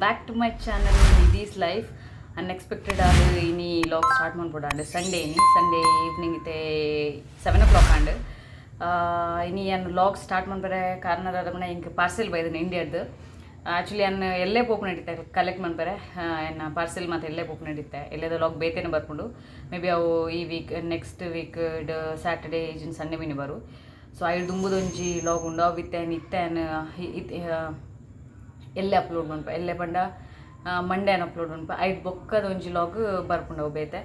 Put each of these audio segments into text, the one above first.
Back to my channel, Nidhi's Life. Unexpected ಆದ್ ಇನಿ vlog start ಮನ್ಪೊಡಾಂಡ್. Sunday ಇನಿ, Sunday evening ಇತ್ತೆ 7 ಓ ಕ್ಲಾಕ್ ಆಂಡ್. ಇನಿ ಯಾನ್ ವ್ಲಾಗ್ ಸ್ಟಾರ್ಟ್ ಮನ್ಪರೆ ಕಾರಣ ದಾದ? ಎಂಕ್ ಪಾರ್ಸೆಲ್ ಬೈದಿನ ಇಂಡಿಯಾಡ್ದು. ಆ್ಯಕ್ಚುಲಿ ಯಾನ್ ಎಲ್ಲೇ ಪೋಪುನ ಕಲೆಕ್ಟ್ ಮನ್ಪರೆ. ಎನ್ನ ಪಾರ್ಸೆಲ್ ಮಾತ ಎಲ್ಲೇ ಪೋಪುನ ಇತ್ತೆ. ಎಲ್ಲೆದ ವ್ಲಾಗ್ ಬೇತೆನೆ ಬರ್ಪುಂಡು. ಮೇ ಬಿ ಅವು ಈ ವೀಕ್, ನೆಕ್ಸ್ಟ್ ವೀಕ್ ಸ್ಯಾಟರ್ಡೇ ಇಜ್ಜಿಂಡ ಸಂಡೇ ಮಿನಿ ಬರು. ಸೊ ಐಡ್ ದುಂಬುದೊಂಜಿ ವ್ಲಾಗ್ ಉಂಡು. ಅವು ಇತ್ತೆ ಇತ್ತೆ ಇತ್ತೆ ಎಲ್ಲೆ ಅಪ್ಲೋಡ್ ಮನ್ಪ. ಎಲ್ಲೆ ಪಂಡ ಮಂಡ್ಯಾನ ಅಪ್ಲೋಡ್ ಮನ್ಪ. ಐಡ್ ಬೊಕ್ಕದ ಒಂಜಿ ವ್ಲಾಗ್ ಬರ್ಪುಂಡು. ಅವು ಬೇತೆ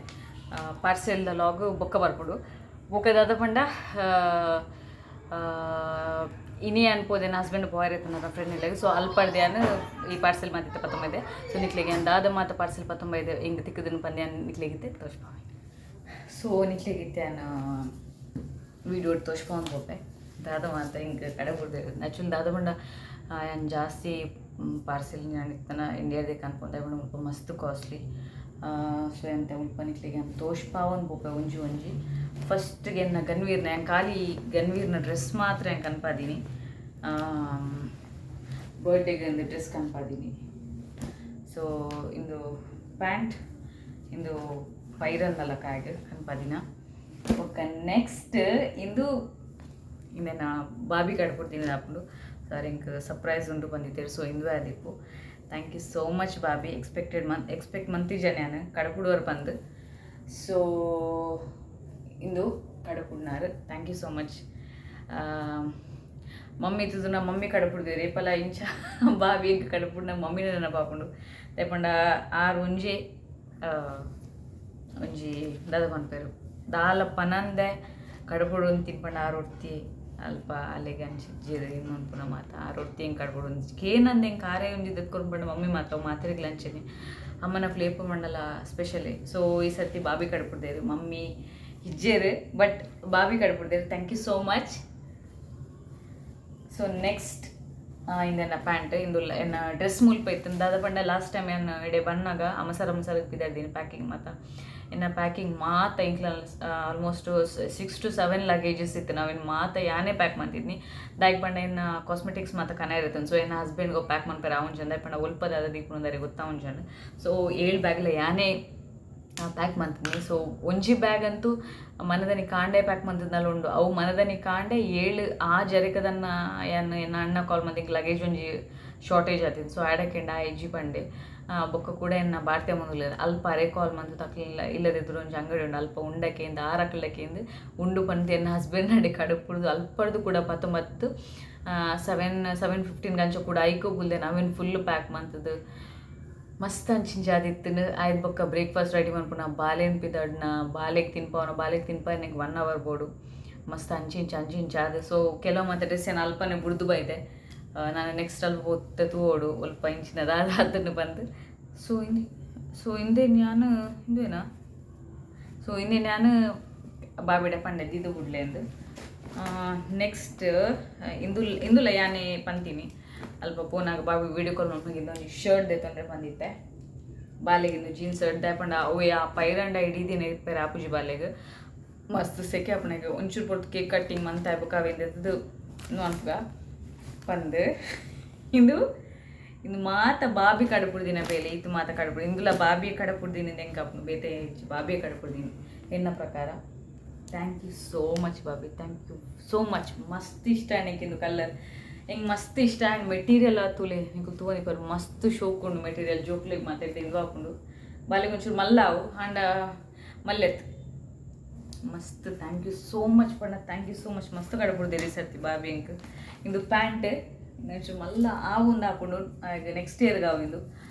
ಪಾರ್ಸೆಲ್ದ ವ್ಲಾಗ್ ಬೊಕ್ಕ ಬರ್ಪುಂಡು. ಬೊಕ್ಕ ದಾದ ಪಂಡ, ಇನಿ ಯಾನ್ ಪೋದೆ, ಹಸ್ಬೆಂಡ್ ಪೋಯರೆ ಇತ್ತು ಫ್ರೆಂಡ್ ಇಲ್ಲಗ್. ಸೊ ಅಲ್ಪಡ್ದೆ ಯಾನ್ ಈ ಪಾರ್ಸೆಲ್ ಮಾತಿತ್ತೆ ಪತ್ತೊಂಬೈದೆ. ಸೊ ನಿಕ್ಲೆಗೆ ಯಾನ್ ದಾದ ಮಾತ ಪಾರ್ಸೆಲ್ ಪತ್ತೊಂಬೈದೆ, ಹಿಂಗೆ ತಿಕ್ಕದನ್ ಪಂದ್ ಯಾನ್ ನಿಕ್ಲೆಗಿತ್ತೆ ತೋಜ್ಪಾವೆ. ಸೊ ನಿಕ್ಲೆಗಿತ್ತೆ ಯಾನ್ ವೀಡಿಯೋ ತೋಜ್ಪಾವೊಂದು ಪೋಪೆ, ದಾದ ಮಾತ ಹಿಂಗೆ ಕಡೆ ಬುಡ್ದೆ. ಆ್ಯಕ್ಚುಲಿ ದಾದ ಪಂಡ, ಯಾನ್ ಜಾಸ್ತಿ ಪಾರ್ಸೆಲ್ ಯಾನ್ ಇತ್ತನ ಇಂಡಿಯಾದೇ ಕನ್ಪೊಂದೆ ಪಂಡ ಮುಲ್ಪ ಮಸ್ತ್ ಕಾಸ್ಟ್ಲಿ. ಸೊ ಎಂತ ಮುಲ್ಪ ನಿಕ್ಲೆಗೆ ಯಾನ್ ತೋಜ್ಪಾವೊಂದು ಪೋಪೆ ಒಂಜಿ ಒಂಜಿ. ಫಸ್ಟ್ಗೆ ಎನ್ನ ಗನ್ವೀರ್ನ, ಯಾನ್ ಖಾಲಿ ಗನ್ವೀರ್ನ ಡ್ರೆಸ್ ಮಾತ್ರ ಯಾನ್ ಕನ್ಪಾದೀನಿ. ಬರ್ಡೇಗೆ ಒಂದು ಡ್ರೆಸ್ ಕನ್ಪಾದೀನಿ. ಸೊ ಇಂದು ಪ್ಯಾಂಟ್, ಇಂದು ಪೈರನ್ನಲ್ಲ ಕಾಗ್ ಕನ್ಪಾದಿನ. ಬೊಕ್ಕ ನೆಕ್ಸ್ಟ್ ಇಂದು ಇಂದೆನ ಬಾಬಿ ಕಡ್ಪುಡ್ದಿನ ಆಪುಂಡು. ಸರ್ ಎಂಕ್ ಸರ್ಪ್ರೈಸ್ ಉಂಡು ಬಂದಿತ್ತೇರು. ಸೊ ಇಂದುವೆ ಆದಿಪ್ಪು. Thank you so much Bobby. Expected Mann expect ಮಂತಿಜ ನಾನು ಕಡಪುಡುವರು ಪಂದು. ಸೊ ಇಂದು ಕಡಪುಡ್ನಾರು. Thank you so much. Mummy ತುದುನ mummy ಕಡಪುಡ್ದೇರು ಏಪಲ ಇಂಚ. ಬಾಬಿ ಎಂಕ್ ಕಡಪುಡ್ನ ಮಮ್ಮಿನ ನೆನಪಾಪುಂಡು. ದಾಯೆ ಆರ್ ಒಂಜೆ ಒಂಜಿ ದಾದ ಪನ್ಪೆರ್, ದಾಲ ಪನಂದೆ ಕಡಪುಡು ತಿನ್ಪಂಡ ಆರ್ ಒರ್ತಿ ಅಲ್ಪ ಅಲೆಗ್ ಅಂಚಿಜ್ಜೆರ್ ಇನ್ನು ಅನ್ಪುನ ಮಾತ. ಆರ್ ಒರ್ತಿ ಎಂಕ್ ಕಡಪುಡು ಕೇನಂದೆ ಎಂಕ್ ಆರೇ ಒಂಜಿ ದೆತ್ಕೊರು ಪಂಡ ಮಮ್ಮಿ ಮಾತ ಮಾತೆರೆಗ್ಲ ಅಂಚೆನೆ. ಅಮ್ಮನಕ್ಲು ಏಪ ಮಂಡಲ ಸ್ಪೆಷಲಿ. ಸೊ ಈ ಸರ್ತಿ ಬಾಬಿ ಕಡಪುಡ್ದೇರು. ಮಮ್ಮಿ ಇಜ್ಜೆರ್, ಬಟ್ ಬಾಬಿ ಕಡಪುಡ್ದೇರು. Thank you so much. So next ಇಂದೆನ್ನ pant. ಇಂದು ಎನ್ನ ಡ್ರೆಸ್ ಮುಲ್ಪ ಇತ್ತು. ದಾದ ಪಂಡ, ಲಾಸ್ಟ್ ಟೈಮ್ ಯಾನ್ ಇಡೆ ಬನ್ನಾಗ ಅಮಸರ ಅಮಸರ ಪಿದಾಡ್ದೀನಿ. ಪ್ಯಾಕಿಂಗ್ ಮಾತ, ಎನ್ನ ಪ್ಯಾಕಿಂಗ್ ಮಾತ ಇಂಕ್ಲ ಆಲ್ಮೋಸ್ಟ್ 6 ಟು 7 ಲಗೇಜಸ್ ಇತ್ತು. ನಾವೇನು ಮಾತ ಯಾನೇ ಪ್ಯಾಕ್ ಮಾಡ್ತಿದ್ನಿ. ದಾಯೆಗ್ ಪಂಡ ಎನ್ನ ಕಾಸ್ಮೆಟಿಕ್ಸ್ ಮಾತ ಕನ ಇರುತ್ತೆ. ಸೊ ಎನ್ನ ಹಸ್ಬೆಂಡ್ಗೆ ಪ್ಯಾಕ್ ಮನ್ಪೆರೆ ಆವುಂಜಂದ ಪಂಡ ಒಲ್ಪದಾದ ದೀಪುಂದರೆ ಗೊತ್ತಾವುಂಜಂಡ್. ಸೊ ಏಳು ಬ್ಯಾಗ್ಲ ಯಾನೇ ಪ್ಯಾಕ್ ಮಂತಿದ್ನಿ. ಸೊ ಒಂಜಿ ಬ್ಯಾಗ್ ಅಂತೂ ಮನದನಿ ಕಾಂಡೆ ಪ್ಯಾಕ್ ಮಂತಿದ್ನಲ್ಲ ಉಂಡು. ಅವು ಮನದನಿ ಕಾಂಡೆ ಏಳು ಆ ಜರಿಕದನ್ನ ಯಾನ್ ಎನ್ನ ಅಣ್ಣ ಕಾಲ್ ಮಂತಿ ಲಗೇಜ್ ಒಂಜಿ ಶಾರ್ಟೇಜ್ ಆತಿತ್ತು. ಸೊ ಆಡಕೆಂಡ ಆ ಇಜ್ಜಿ ಪಂಡೆ. ಬೊಕ್ಕ ಕೂಡ ಎನ್ನ ಭಾರತೀಯ ಮುಂದುಲ ಅಲ್ಪ ಅರೆ ಕಾಲ್ ಮಂತು ತಕ್ಲಿಲ್ಲ. ಇಲ್ಲದಿದ್ರು ಒಂಜಿ ಅಂಗಡಿ ಉಂಡು ಅಲ್ಪ ಉಂಡಕೇಂದು ಆರಕ್ಲಕೇಂದು ಉಂಡು ಪಂದ್ ಎನ್ನ ಹಸ್ಬೆಂಡ್ ನಡೆ ಕಡುಪುಡ್ದು ಅಲ್ಪಡ್ದು ಕೂಡ 19 7, 7:15 ಗಂಚ ಕೂಡ ಐಕೋ ಗುಲ್ದೆ ನಾವೇನು ಫುಲ್ ಪ್ಯಾಕ್ ಮಂತದ್ದು. ಮಸ್ತ್ ಅಂಚಿಂಚ ಆದಿತ್ತುಂಡು. ಆಯ್ತು, ಬೊಕ್ಕ ಬ್ರೇಕ್ಫಾಸ್ಟ್ ರೆಡಿ ಮನ್ಪುನ, ಬಾಲೆನ್ ಪಿದಡ್ನ, ಬಾಲೆಗ್ ತಿನ್ಪಾವನ. ಬಾಲೆಗ್ ತಿನ್ಪಾಯ ನಂಗೆ ಒನ್ ಅವರ್ ಬೋಡು. ಮಸ್ತ್ ಅಂಚಿಂಚ ಅಂಚಿಂಚ ಅದು. ಸೊ ಕೆಲವು ಮಾತ ಡ್ರೆಸ್ ಏನು ಅಲ್ಪನೆ ಬುಡ್ದು ಬೈದೆ. ನಾನು ನೆಕ್ಸ್ಟ್ ಅಲ್ಪ ಪೋತೆ ತೂವೋಡು ಒಲ್ಪ ಇಂಚಿನ ದಾದ ಅದನ್ನು ಬಂದು. ಸೊ ಇಂದೆ ನಾನು ಇಂದೇನಾ, ಸೊ ಇಂದೆ ನಾನು ಬಾಬಿಡ ಪಂಡೆ ದಿದು ಬುಡ್ಲೆ ಅಂದು. ನೆಕ್ಸ್ಟ್ ಇಂದು ಇಂದುಲ ಯಾನೆ ಪಂತೀನಿ. ಅಲ್ಪ ಪೋನಾಗ ಬಾಬಿ ವೀಡಿಯೋ ಕಾಲ್ ಮಾಡ್ಕೊಂಡು ಇನ್ನೊಂದು ಶರ್ಟ್ ದೆತ್ತೊಂಡ್ರೆ ಬಂದಿತ್ತೆ ಬಾಲೆಗಿಂದು ಜೀನ್ಸ್ ಶರ್ಟ್. ದಾಯೆ ಅವೇ ಆ ಪೈರಂಡ ಇಡೀ ದಿನ ಇಪ್ಪೆರೆ ಆಪುಜಿ ಬಾಲೆಗ್. ಮಸ್ತ್ ಸೆಕೆ ಆಪುನೆಗ್. ಒಂಚೂರು ಪೊರ್ತು ಕೇಕ್ ಕಟ್ಟಿಂಗ್ ಮಂತ ಬೊಕ್ಕ ಅವೆಂದೆತ್ತದು ಅನ್ಪುಗ ಪಂದ್. ಇಂದು ಇಂದು ಮಾತ ಬಾಬಿ ಕಡಪುಡ್ದಿನ ಬೇಲೆ. ಇತ್ತು ಮಾತ ಕಡಪುಡಿ. ಇಂದುಲ ಬಾಬಿ ಕಡಪುಡ್ದಿನ ಎಂಕ್ ಆಪುಂಡು, ಬೇತೆ ಇಜ್ಜಿ. ಬಾಬಿ ಕಡಪುಡ್ದಿನಿ ಎನ್ನ ಪ್ರಕಾರ. Thank you so much Bobby, thank you so much. ಮಸ್ತ್ ಇಷ್ಟ ಇಂದು ಕಲರ್ ಎಂಕ್ ಮಸ್ತ್ ಇಷ್ಟ. ಆ್ಯಂಡ್ ಮೆಟೀರಿಯಲ್ ತೂಲೆ ನಿಂಗೆ ತೂವನಿಪರ್, ಮಸ್ತ್ ಶೋಕ್ ಉಂಡು ಮೆಟೀರಿಯಲ್. ಜೋಕ್ಲೆಗ್ ಮಾತ ಇಂದು ಆಪುಂಡು. ಬಾಲೆಗ್ ಒಂಚೂರು ಮಲ್ಲ ಅವು ಆಂಡ ಮಲ್ಲೆತ್ ಮಸ್ತ್. Thank you so much ಪಂಡ thank you so much. ಮಸ್ತ್ ಕಡಪುಡ್ದೇರಿ ಈ ಸರ್ತಿ ಬಾಬಿ ಎಂಕ್. ಇಂದು ಪ್ಯಾಂಟ್ ಒಂಚೂರು ಮಲ್ಲ ಆವುಂದು ಹಾಕೊಂಡು ನೆಕ್ಸ್ಟ್ ಇಯರ್ಗೆ ಆವು ಇಂದು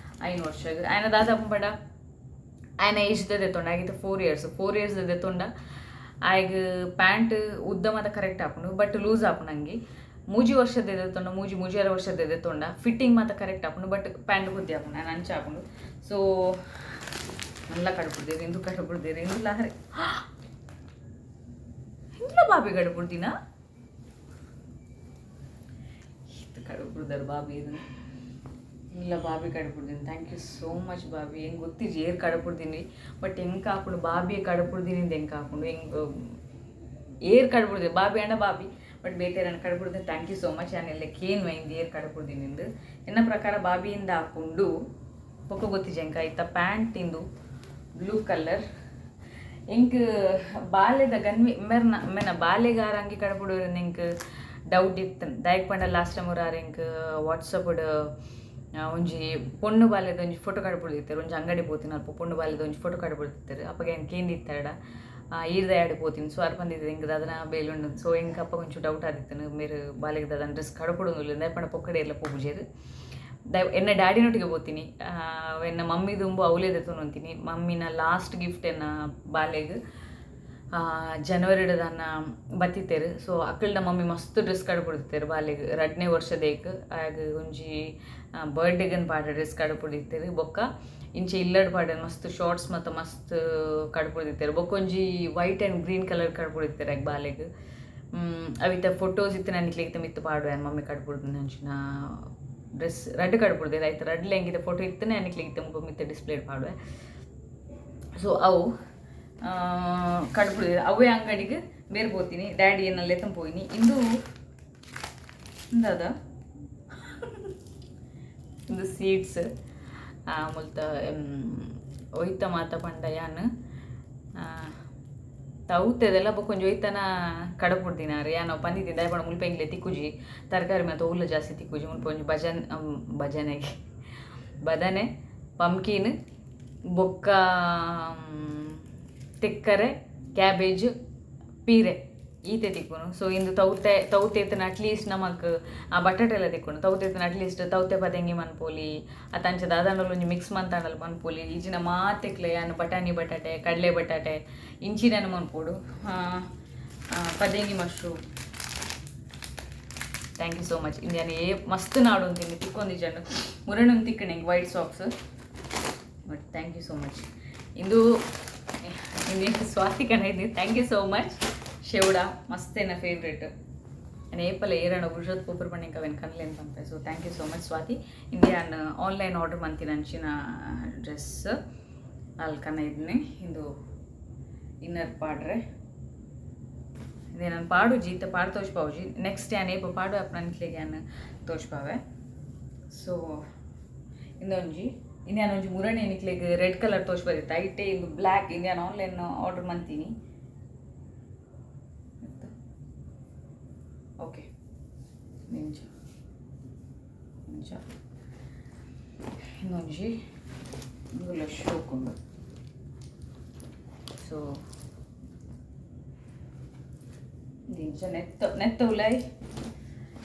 5 ವರ್ಷ. ಆಯ್ನ ದಾದ ಪಂಡ, ಆಯ್ನ ಏಜ್ ದೆತ್ತೊಂಡ ಆಗಿತ್ತು 4 ಇಯರ್ಸ್. 4 ಇಯರ್ಸ್ ದೆತ್ತೊಂಡ ಆಯ್ಗ್ ಪ್ಯಾಂಟ್ ಉದ್ದ ಮಾತ ಕರೆಕ್ಟ್ ಆಪುಂಡು, ಬಟ್ ಲೂಸ್ ಆಪುಂಡು ಅಂಗಿ. 3 ವರ್ಷದ ದೆತ್ತೊಂಡ, ಮೂಜಿ ಮೂಜರೆ ವರ್ಷದ ದೆತ್ತೊಂಡ ಫಿಟ್ಟಿಂಗ್ ಮಾತ ಕರೆಕ್ಟ್ ಆಪುಂಡು, ಬಟ್ ಪ್ಯಾಂಟ್ ಕುದ್ದಿ ಆಪುಂಡು. ನಾನು ಅಂಚ ಆಪುಂಡು. ಸೊ ಮಲ್ಲ ಕಡಪುಡ್ದೇರು. ಇಂದು ಕಡಪುಡ್ದೇರು. ಇಂದು ಲಾರೆ ಇಂದುಲ ಬಾಬಿ ಕಡಪುಡ್ದಿನ. ಇದು ಕಡಪುಡ್ದಾರ ಬಾಬಿ ಇದನ್ನು. ಇಲ್ಲ, Bobby ಕಡಪುಡ್ದೀನಿ. Thank you so much Bobby. ಹೆಂಗೆ ಗೊತ್ತಿಜ್ಜಿ ಏರ್ ಕಡಪುಡ್ದೀನಿ, ಬಟ್ ಹೆಂಗೆ ಹಾಕೊಂಡು ಬಾಬಿ ಕಡಪುಡ್ದೀನಿ ಅಂತ ಹೆಂಗೆ ಹಾಕೊಂಡು ಹೆಂಗೆ ಏರ್ ಕಡಪುಡ್ದೆ. ಬಾಬಿ ಅಣ್ಣ ಬಾಬಿ ಬಟ್ ಬೇತೆ ಕಡಪುಡ್ದು thank you so much. ಯಾನೆಲ್ಲ ಕೇನ್ ವೈಂದು ಏರ್ ಕಡಪುಡ್ದಿನಿಂದು ಎನ್ನ ಪ್ರಕಾರ ಬಾಬಿಯಿಂದ ಹಾಕೊಂಡು ಬೊಕ್ಕ ಗೊತ್ತಿಜಂಕ ಇತ್ತ ಪ್ಯಾಂಟ್ ಇಂದು ಬ್ಲೂ ಕಲರ್. ಎಂಕ್ ಬಾಲೆದ ಗನ್ವಿ ಮೆರ್ನ ಮೆನ ಬಾಲೆಗಾರ ಅಂಗಿ ಕಡಪುಡು ಎಂಕ್ ಡೌಟ್ ಇತ್ತು. ದಾಯೆಗ್ ಪಂಡ ಲಾಸ್ಟ್ ಟೈಮ್ ಆರ್ ಎಂಕ್ ವಾಟ್ಸಪ್ ಒಂಜಿ ಪೊಣ್ಣು ಬಾಲೆದ ಒಂಜಿ ಫೋಟೋ ಕಡಪುಡ್ದಿತ್ತೆರ್. ಒಂಜಿ ಅಂಗಡಿ ಪೋತಿನ ಅಲ್ಪ ಪೊಣ್ಣು ಬಾಲೆದ ಒಂಜಿ ಫೋಟೋ ಕಡಪುಡ್ದಿತ್ತೆರ್. ಅಪಗ ಎಂಕ್ ಕೇಂದಿತ್ತಡ ಈರ್ದ ಯಾಡ್ ಪೋತಿನಿ. ಸೊ ಆರ್ ಪಂದಿತ್ತೆರ್ ಎಂಕ್ ದಾದನ ಬೇಲೆ ಉಂಡು. ಸೊ ಎಂಕ್ ಅಪ್ಪ ಒಂಚೂರು ಡೌಟ್ ಆದಿತ್ತುಂಡು ಮೇರ್ ಬಾಲೆಗ್ ದಾದನ ಡ್ರೆಸ್ ಕಡಪುಡೊಂದುಲ್ಲೆರ್. ದಾಯೆ ಪಂಡ ಪೊಕ್ಕಡೆ ಏರ್ಲ ಪೋಪುಜೆರ್. ಎನ್ನ ಡ್ಯಾಡಿನೊಟ್ಟಿಗೆ ಪೋತೀನಿ, ಎನ್ನ ಮಮ್ಮಿ ದುಂಬು ಅವಲೇ ದೆತ್ತೊಂದು. ಮಮ್ಮಿನ ಲಾಸ್ಟ್ ಗಿಫ್ಟ್ ಎನ್ನ ಬಾಲೆಗ್ ಜನವರಿಡ್ ದಾನ್ನ ಬತ್ತಿತ್ತೆರ್. ಸೊ ಅಕ್ಕಲ್ನ ಮಮ್ಮಿ ಮಸ್ತ್ ಡ್ರೆಸ್ ಕಡಪುಡ್ದಿತ್ತೆರ್ ಬಾಲೆಗ್. ರಡ್ಡನೇ ವರ್ಷದೇಕ್ ಆಗ ಒಂಜಿ ಬರ್ಡೇಗನ್ ಪಾಡ ಡ್ರೆಸ್ ಕಡಪುಡ್ದಿತ್ತೆರ್. ಬೊಕ್ಕ ಇಂಚೆ ಇಲ್ಲಡ್ ಪಾಡ ಮಸ್ತ್ ಶಾರ್ಟ್ಸ್ ಮತ್ತು ಮಸ್ತ್ ಕಡಪುಡ್ದಿತ್ತೆರ್. ಬೊಕ್ಕ ಒಂಜಿ ವೈಟ್ ಆ್ಯಂಡ್ ಗ್ರೀನ್ ಕಲರ್ ಕಡಪುಡ್ದಿತ್ತೆರ್ ಆಗ ಬಾಲೆಗ್. ಅವಿತ ಫೋಟೋಸ್ ಇತ್ತು ನಿಕ್ಲೆಗ್ ಮಿತ್ತ್ ಪಾಡುವೆ. ಮಮ್ಮಿ ಕಡಪುಡ್ದು ಅಂಚಿನ ಡ್ರೆಸ್ ರಡ್ಡ್ ಕಡಪುಡ್ದೆರ್. ಆಯ್ತು, ರಡ್ಡ್ ಎಂಕಿದ ಫೋಟೋ ಇತ್ತನೆ ನಿಕ್ಲೆಗ್ ಇತ್ತೆ ಮಿತ್ತ್ ಡಿಸ್ಪ್ಲೇ ಪಾಡುವೆ. ಸೊ ಅವು ಕಡಪುಡ್ದು ಅವೇ ಅಂಗಡಿಗೆ ಬೇರೆ ಪೋತೀನಿ. ಡ್ಯಾಡಿ ಎನ್ನ ಲೆತ್ತಂ ಪೋಯಿನಿ. ಇಂದು ಇಂದಾದ ಇಂದು ಸೀಡ್ಸ್ ಮುಲ್ತ ಒಯ್ತ ಮಾತ ಪಂಡ ಯಾನ್ ತೌತೆದೆಲ್ಲ ಬೊಕ್ಕ ಒಂಜಿ ಒಯ್ತನ ಕಡಪುಡ್ದಿನಾರ್. ಯಾನ್ ಅವು ಪಂದಿದ್ದೀನಿ. ದಾಯೆ ಪಂಡ ಮುಲ್ಪ ಎಂಕ್ಲೆ ತಿಕ್ಕುಜಿ ತರಕಾರಿ ಮಾತ, ಒವ್ಲ ಜಾಸ್ತಿ ತಿಕ್ಕುಜಿ. ಮುಲ್ಪ ಒಂಜಿ ಭಜನ್ ಭಜನೆಗೆ ಬದನೆ, ಪಂಪ್ಕಿನ್, ಬೊಕ್ಕ ತೆಕ್ಕರೆ, ಕ್ಯಾಬೇಜ್, ಪೀರೆ ಈತೆ ತಿಕ್ಕುನು. ಸೊ ಇಂದು ತೌತೆ ತೌತೆ ಇತ್ತಿನ ಅಟ್ಲೀಸ್ಟ್ ನಮಕ್ ಆ ಬಟಾಟೆ ಎಲ್ಲ ತಿಕ್ಕುನು. ತೌತೆ ಇತ್ತಿನ ಅಟ್ಲೀಸ್ಟ್ ತೌತೆ ಪದೆಂಗಿ ಮನ್ಪೊಲಿ, ಅತ್ತ ಅಂಚ ದಾದಾಂಡಲ ಒಂಜಿ ಮಿಕ್ಸ್ ಮಂತಾಂಡಲ ಮನ್ಪೊಲಿ. ಈಜಿನ ಮಾತೆಕ್ಲೆ ಯಾನ್ ಬಟಾಣಿ ಬಟಾಟೆ, ಕಡಲೆ ಬಟಾಟೆ ಇಂಚಿನನು ಮನ್ಪೊಡು. ಪದೆಂಗಿ mushroom. Thank you so much. ಇಂದು ಯಾನ್ ಏ ಮಸ್ತ್ ನಾಡು ಅಂತೀನಿ ತಿಕ್ಕೊಂದಿಜಂಡು ಮುರಣ್ ತಿಕ್ಕಣೆ white socks. But thank you so much. ಇಂದು ಇಂದು ಸ್ವಾತಿ ಕಣ ಇದು. Thank you so much. ಶೆವಡ ಮಸ್ತ್ ಎನ್ನ ಫೇವ್ರೇಟ್. ನಾನು ಏಪಲ ಏರಣ ಗುಜರಾತ್ ಪೋಪರ್ ಪಂಡ ಅವೇನು ಕನ್ಲೇನು ಪನ್ಪೆ. So thank you so much Swathi. ಇಂದು ಯಾನ್ ಆನ್ಲೈನ್ ಆರ್ಡರ್ ಮಂತಿನ ಅಂಚಿನ ಡ್ರೆಸ್ ಅಲ್ಲಿ ಕನ ಇದನ್ನೇ. ಇಂದು ಇನ್ನರ್ ಪಾಡ್ರೆ ಇದೇ ನಾನು ಪಾಡುಜಿ ಇತ್ತ ಪಾಡು ತೋಜ್ಪಾವುಜಿ. ನೆಕ್ಸ್ಟ್ ಯಾನ್ ಏಪ ಪಾಡು ಅಪ್ಪ ನಿಕ್ಲೆಗ್ ಯಾನ್ ತೋಜ್ಪಾವೆ. ಸೊ ಇಂದೊಂಜಿ ಇಂದು ಯಾನ್ ಒಂಜಿ ಮುರಣಿ ನಿಕ್ಲೆಗ್ ರೆಡ್ ಕಲರ್ ತೋಜ್ಪದಿತ್ತ. ಐಟೆ ಇಂದು ಬ್ಲ್ಯಾಕ್. ಇಂದು ಯಾನ್ ಆನ್ಲೈನ್ ಆರ್ಡರ್ ಮಂತೀನಿ. ಓಕೆ, ನಿಂಚ ನಿಂಚ ಇನ್ನೊಂಜಿ ಇಂದುಲ ಶೋಕುಂಡು. ಸೊ ದಿಂಚ ನೆತ್ತ ನೆತ್ತ ಉಲಾಯ್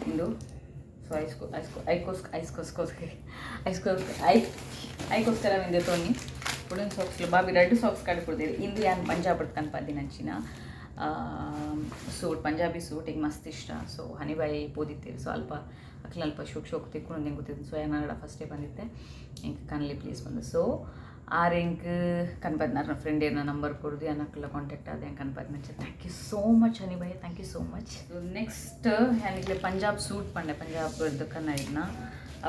ಇಂದು. ಸೊ ಐಸ್ಕೋ ಐಸ್ಕೋ ಐಕೋಸ್ ಐಸ್ಕೋಸ್ಕೋಸ್ ಐಸ್ಕೋ I ಐಕೋಸ್ಕರ ಇಂದೆ ತೋನಿ woollen socks. Bobby red socks ಕಡೆ ಇಂದು. ಯಾನ್ ಪಂಜಾಬ್ ಕನ್ಪದಿನ ಅಂಚಿನ ಸೂಟ್, ಪಂಜಾಬಿ ಸೂಟ್ ಈಗ ಮಸ್ತ್ ಇಷ್ಟ. ಸೊ ಹನಿಬಾಯಿ ಪೋದಿತ್ತೇರು. ಸೊ ಅಲ್ಪ ಅಕ್ಲ ಅಲ್ಪ ಶೋಕ್ ಶೋಕ್ ತಿಕ್ಕೊಂಡು ಹೆಂಗೆ ಗೊತ್ತಿತ್ತು. ಸೊ ಏನಾರ ಫಸ್ಟೇ ಬಂದಿತ್ತೆ ಎಂಕ್ ಕನ್ಲಿ ಪ್ಲೀಸ್ ಬಂದು. ಸೊ ಆರ್ ಎಂಕ್ ಕನ್ಪದ್ನಾರ ಫ್ರೆಂಡ್ ಏನ ನಂಬರ್ ಕೊಡ್ದು ಅಕ್ಲ ಕಾಂಟ್ಯಾಕ್ಟ್ ಆದ ಹೆಂಗೆ ಕನ್ಪದ್ನಂಚ. Thank you so much ಹನಿಬಾಯಿ, thank you so much. Next ಯಾನಿಕ್ಲೆ ಪಂಜಾಬ್ ಸೂಟ್ ಪಂಡೆ ಪಂಜಾಬ್ ಕನ್ನ ಇದನ್ನ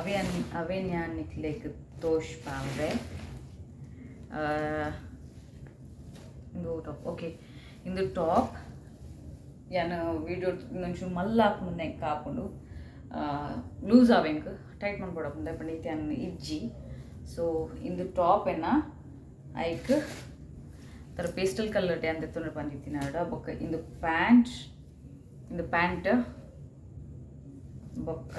ಅವೇ ಅವೇ ಯಾನಿಕ್ಲೆಗ್ ತೋಶ್ ಪಾವೆ. ಇಂದು ಟಾಪ್. ಓಕೆ, ಇಂದು ಟಾಪ್ ಯಾನ್ ವೀಡಿಯೋ ಒಂಚೂರು ಮಲ್ಲ ಮುಂದೆ ಕಾಪುಂಡು. ಲೂಸ್ ಆವೆಂಕ್ ಟೈಟ್ ಮನ್ಪೊಡಾಪುಂಡು ದಾಯೆ ಪಂಡ ಇತ್ತೆ ಯಾನ್ ಇಜ್ಜಿ. ಸೊ ಇಂದು ಟಾಪ್ ಎನ್ನ ಐಕ್ ತರ ಪೇಸ್ಟಲ್ ಕಲರ್ ಯಾನ್ ದೆತ್ತೊಂದು ಪಂದಿತ್ತಿನಾಡ. ಬೊಕ್ಕ ಇಂದು ಪ್ಯಾಂಟ್, ಇಂದು ಪ್ಯಾಂಟ್ ಬೊಕ್ಕ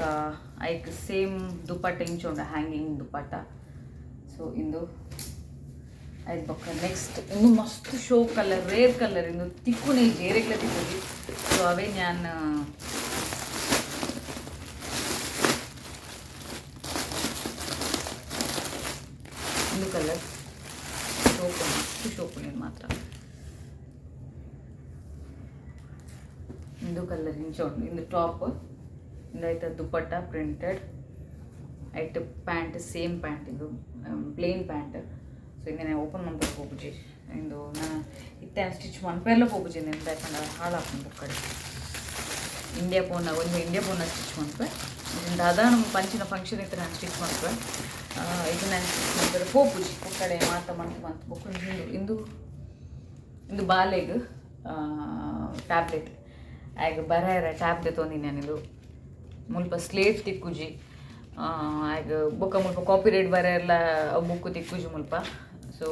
ಐಕ್ ಸೇಮ್ ದುಪಟ್ಟ ಇಂಚ ಉಂಡು, ಹ್ಯಾಂಗಿಂಗ್ ದುಪಟ್ಟ. ಸೊ ಇಂದು ಆಯ್ತು. ಬೊಕ್ಕ ನೆಕ್ಸ್ಟ್ ಇಂದು ಮಸ್ತ್ ಶೋ ಕಲರ್, ರೇರ್ ಕಲರ್. ಇಂದು ತಿಕ್ಕುನೆ ಜೇರೆಗ್ಲ ತಿಕ್ಕುಜಿ. ಸೊ ಅವೇ ഞാൻ ಇಂದು ಕಲರ್ ಶೋಕು, ಮಸ್ತ್ ಶೋಕು ನೀನು ಮಾತ್ರ. ಇಂದು ಕಲರ್ ಇಂಚ ಉಂಡು. ಇಂದು ಟಾಪ್, ಇಂದು ಆಯ್ತ ದುಪಟ್ಟ ಪ್ರಿಂಟೆಡ್, ಐಟ್ ಪ್ಯಾಂಟ್ ಸೇಮ್ ಪ್ಯಾಂಟ್, ಇದು ಪ್ಲೇನ್ ಪ್ಯಾಂಟ್. ಸೊ ಇಂದೆನೆ ಓಪನ್ ಮನ್ಪೆರೆ ಪೋಪುಜಿ ಇಂದು. ನಾ ಇತ್ತೆ ಸ್ಟಿಚ್ ಮನ್ಪೆರ್ಲ ಪೋಪುಜಿ ಇಂದು, ದಾಯೆ ಹಾಳಾಪುಂಡು ಬೊಕ್ಕಡೆ. ಇಂಡಿಯಾ ಪೋನ ಒಂಜಿ ಇಂಡಿಯಾ ಪೋನ ಸ್ಟಿಚ್ ಮನ್ಪೆ. ಇದನ್ನ ದಾದಾ ನಮ್ಮ ಪಂಚಿನ ಫಂಕ್ಷನ್ ಇತ್ತು, ನಾನು ಸ್ಟಿಚ್ ಮನ್ಪೆ. ಇದು ನಾನು ಸ್ಟಿಚ್ ಮನ್ಪೆರೆ ಪೋಪುಜಿ ಬೊಕ್ಕಡೆ ಮಾತ ಮಂತ್ ಮಂತ್ ಬೊಕ್ಕ. ಇಂದು ಇಂದು ಇಂದು ಬಾಲೆಗ್ ಟ್ಯಾಬ್ಲೆಟ್. ಆಗ ಬರ ಟ್ಯಾಬ್ ದೆತ್ತೊಂದಿನಿ ನಾನಿದು ಮುಲ್ಪ ಸ್ಲೇಟ್ ತಿಕ್ಕುಜಿ. ಆಗ ಬೊಕ್ಕ ಮುಲ್ಪ ಕಾಪಿ ರೇಟ್ ಬರೆಯಲ್ಲ ಬುಕ್ ತಿಕ್ಕುಜಿ ಮುಲ್ಪ. ಸೊ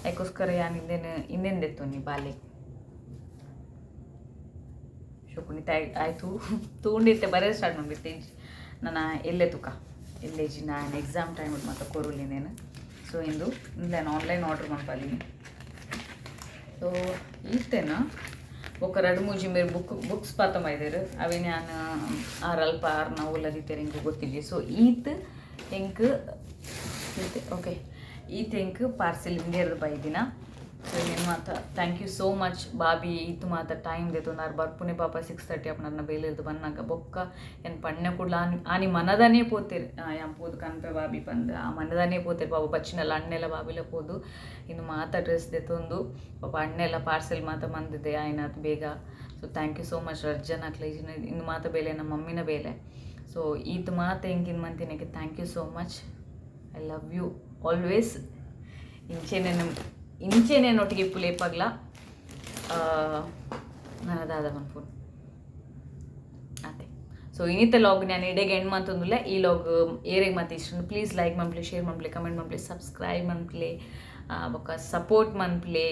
ಅದಕ್ಕೋಸ್ಕರ ಯಾನ್ ಇಂದೇನು ಇಂದೇನು ದೆತ್ತೊನಿ ಬಾಲೆ ಶೋಕುನಿ ಆಯ್ತು ತೂಂಡಿತ್ತೆ ಬರೆಯ ಸ್ಟಾರ್ಟ್ ಮಾಡಿತ್ತೆ. ನನ್ನ ಎಲ್ಲೆ ತುಕ ಎಲ್ಲೇಜಿ ನಾನು ಎಕ್ಸಾಮ್ ಟೈಮ್ ಮಾತ್ರ ಕೊರುಲಿ ನೇನು. ಸೊ ಇಂದು ನಾನು ಆನ್ಲೈನ್ ಆರ್ಡರ್ ಮನ್ಪಾಲಿನಿ. ಸೊ ಈತೇನ ಬೊಕ್ಕ ರಡ್ಡ್ ಮೂಜಿ ಮೇರ್ ಬುಕ್ಸ್ ಪಾತ ಮೈದೇರು ಅವೆ ನಾನು ಆರ್ ಅಲ್ಪ ಆರ್ನ ಓಲದಿತ್ತೇರು ಎಂಕ್ ಗೊತ್ತಿಜ್ಜಿ. ಸೊ ಈತ್ ಎಂಕ್ ಈತೆ ಓಕೆ ಈತ್ ಎಂಕ್ ಪಾರ್ಸೆಲ್ ಇಂದೇರ್ದು ಬೈದಿನ. ಸೊ ಏನು ಮಾತ thank you so much Bobby. ಈತ್ ಮಾತ ಟೈಮ್ ದೆತ್ತೊಂದು ಆರ್ ಬರ್ಪುನೆ ಪಾಪ 6:30 ಅಪ್ಪನ ಬೇಲೆರ್ದು ಬನ್ನಾಗ ಬೊಕ್ಕ ಏನು ಪಣ್ಣೆ ಕೂಡ್ಲ ಆನಿ ಮನದನೇ ಪೋತೇರು. ಯಾನ್ ಪೋದು ಕನ್ಪೆ ಬಾಬಿ ಪಂದ್ ಆ ಮನದನೇ ಪೋತೇರು ಪಾಪ ಬಚ್ಚಿನಲ್ಲ ಅಣ್ಣೆಲ್ಲ ಬಾಬಿಲ ಪೋದು ಇನ್ನು ಮಾತ ಡ್ರೆಸ್ ದೆತ್ತೊಂದು ಪಾಪ ಅಣ್ಣೆಲ್ಲ ಪಾರ್ಸೆಲ್ ಮಾತ ಮಂದಿದೆ ಆಯ್ನಾತ್ ಬೇಗ. So thank you so much ರಜ್ಜನ ಅಕ್ಲೇಜಿನ ಇನ್ನು ಮಾತ ಬೇಲೆ ನಮ್ಮ ಮಮ್ಮಿನ ಬೇಲೆ. ಸೊ ಈತ್ ಮಾತ ಎಂಕಿನ ಮಂತಿನಕ್ಕೆ thank you so much, I love you always. ಇಂಚೆನೆ ಒಟ್ಟಿಗೆ ಇಪ್ಪುಲೇಪಗ್ಲ ನನ್ನ ದಾದ ಫೋನ್ ಅದೇ. ಸೊ ಇನ್ನಿತ ಲಾಗ್ ನಾನು ಇಡೆಗೆ ಎಂಡ್ ಮಂತೊಂದುಲ್ಲ. ಈ ಲಾಗ್ ಏರೆಗ್ ಮತ್ತೆ ಇಷ್ಟ ಪ್ಲೀಸ್ ಲೈಕ್ ಮನ್ಪ್ಲೆ, ಶೇರ್ ಮನ್ಪ್ಲೆ, ಕಮೆಂಟ್ ಮನ್ಪ್ಲೆ, ಸಬ್ಸ್ಕ್ರೈಬ್ ಮನ್ಪ್ಲೆ, ಬೊಕ್ಕ ಸಪೋರ್ಟ್ ಮನ್ಪ್ಲೆ.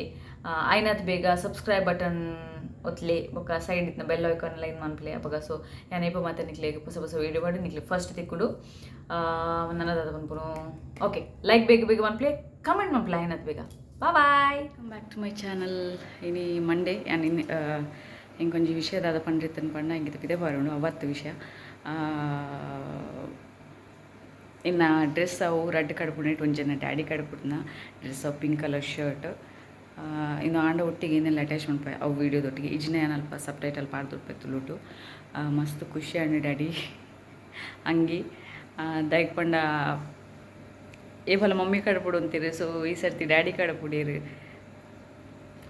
ಆಯ್ನಾತ್ ಬೇಗ ಸಬ್ಸ್ಕ್ರೈಬ್ ಬಟನ್ ಒತ್ಲೆ, ಬೊಕ್ಕ ಸೈಡ್ ಇತ್ತಿನ ಬೆಲ್ ಐಕಾನ್ ಲೈನ್ ಮನ್ಪ್ಲೆ ಅಪಗ. ಸೊ ಯಾನ್ ಏಪ ಮಾತ ನಿಕ್ಲೆಗ್ ಹೊಸ ಹೊಸ ವೀಡಿಯೋ ಮಾಡಿ ನಿಕ್ಲೆ ಫಸ್ಟ್ ತಿಕ್ಕುಡು. ನನ್ನ ದಾದ ಪನ್ಪುನು ಓಕೆ ಲೈಕ್ ಬೇಗ ಬೇಗ ಮನ್ಪ್ಲೆ, ಕಮೆಂಟ್ ಮನ್ಪ್ಲೆ ಆಯ್ನಾತ್ ಬೇಗ. Bye bye, come back to my channel. ಇನಿ ಮಂಡೇ ಯಾನ್ ಇನಿ ಎಂಕೊಂಜಿ ವಿಷಯ ದಾದ ಪಂಡ್ರಿತ್ತನ್ ಪಂಡ ಎಂಕಿತ ಪಿದೆ ಬಾರುಂಡು ಅವತ್ತು ವಿಷಯ. ಇನ್ನ ಡ್ರೆಸ್ ಅವು ರಡ್ಡ್ ಕಡ್ಪುಂಡು, ಒಂಜೆನ ಡ್ಯಾಡಿ ಕಡ್ಪುಡ್ನ ಡ್ರೆಸ್ ಅವು ಪಿಂಕ್ ಕಲರ್ ಶರ್ಟ್. ಇನ್ನು ಆಂಡ ಒಟ್ಟಿಗೆ ಏನೆಲ್ಲ ಅಟ್ಯಾಚ್ ಮನ್ಪೆ ಅವು ವೀಡಿಯೋದೊಟ್ಟಿಗೆ ಇಜ್ನೆ ಅಲ್ಪ ಸಬ್ ಟೈಟಲ್ ಪಾಡ್ದುರ್ಪೆ ತುಳುಟು. ಮಸ್ತ್ ಖುಷಿ ಆಂಡ್ ಡ್ಯಾಡಿ ಅಂಗಿ ದಾಯೆಗ್ ಪಂಡ ಏಪಲ ಮಮ್ಮಿ ಕಡಪುಡು ಅಂತೀರಿ. ಸೊ ಈ ಸರ್ತಿ ಡ್ಯಾಡಿ ಕಡಪುಡೀರು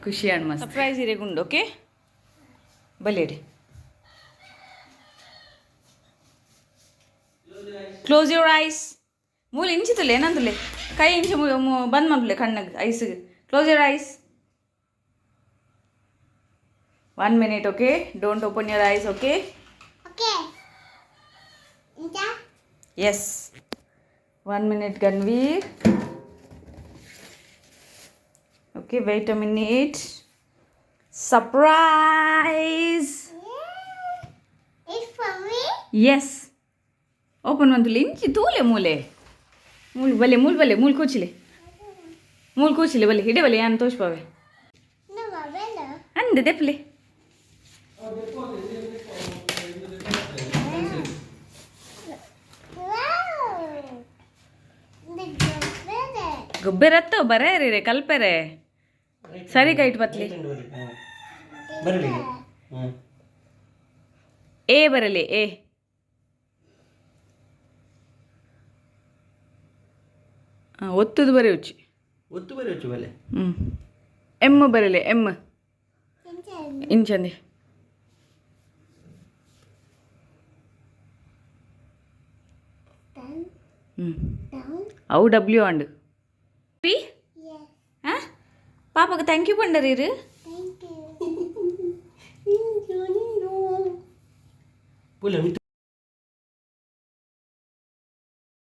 ಖುಷಿ ಆಂಡ್ ಮಸ್ತ್ ಸರ್ಪ್ರೈಸ್ ಇರೆಗುಂಡು. ಓಕೆ ಬಲೇಡಿ ಕ್ಲೋಸ್ your eyes. ಮೂಲ ಇಂಚಿతుಲೆ ಏನಂದುಲೆ ಕೈ ಇಂಚು bandh ಮನ್ಪುಲೆ ಕಣ್ಣಗ್ eyes. Close your eyes 1 minute. Okay, don't open your eyes. Okay okay. Yes, 1 minute Ganveer. Okay, wait a minute. Surprise. It's for me? Yes. Open ಮಂತುಲೆ ಇಂಚಿ ತೂಲೆ ಮೂಲೆ ಮೂಲು ಬಲೆ ಮೂಲು ಬಲೆ ಮೂಲು ಕೂಚಿಲೆ ಮೂಲು ಕೂಚಿಲೆ ಬಲೆ ಇಡೆ ಬಲೆ ಯಾನ್ ತೋಷ್ಪಾವೆ ಅಂದೆ ದೆಪ್ಲೆ. ಗೊಬ್ಬರತ್ತೋ ಬರೇರಿ ಕಲ್ಪೆರೆ ಸರಿ ಕೈಟ್ ಬತ್ಲಿ ಎ ಬರಲಿ ಎ ಒತ್ತುದು ಬರೆ ಉಚ್ಚಿ ಒತ್ತು ಬರೆ ಉಚ್ಚು ಬಲೆ. ಹ್ಞೂ ಎಮ್ ಬರಲಿ ಎಮ್ ಇಂಚಂದಿ. ಹ್ಞೂ ಅವು ಡಬ್ಲ್ಯೂ ಅಂಡ್ ಪಿ. ಪಾಪಗೆ thank you ಪಂಡರೀರು. Thank you. ಪುಲ್ಲ.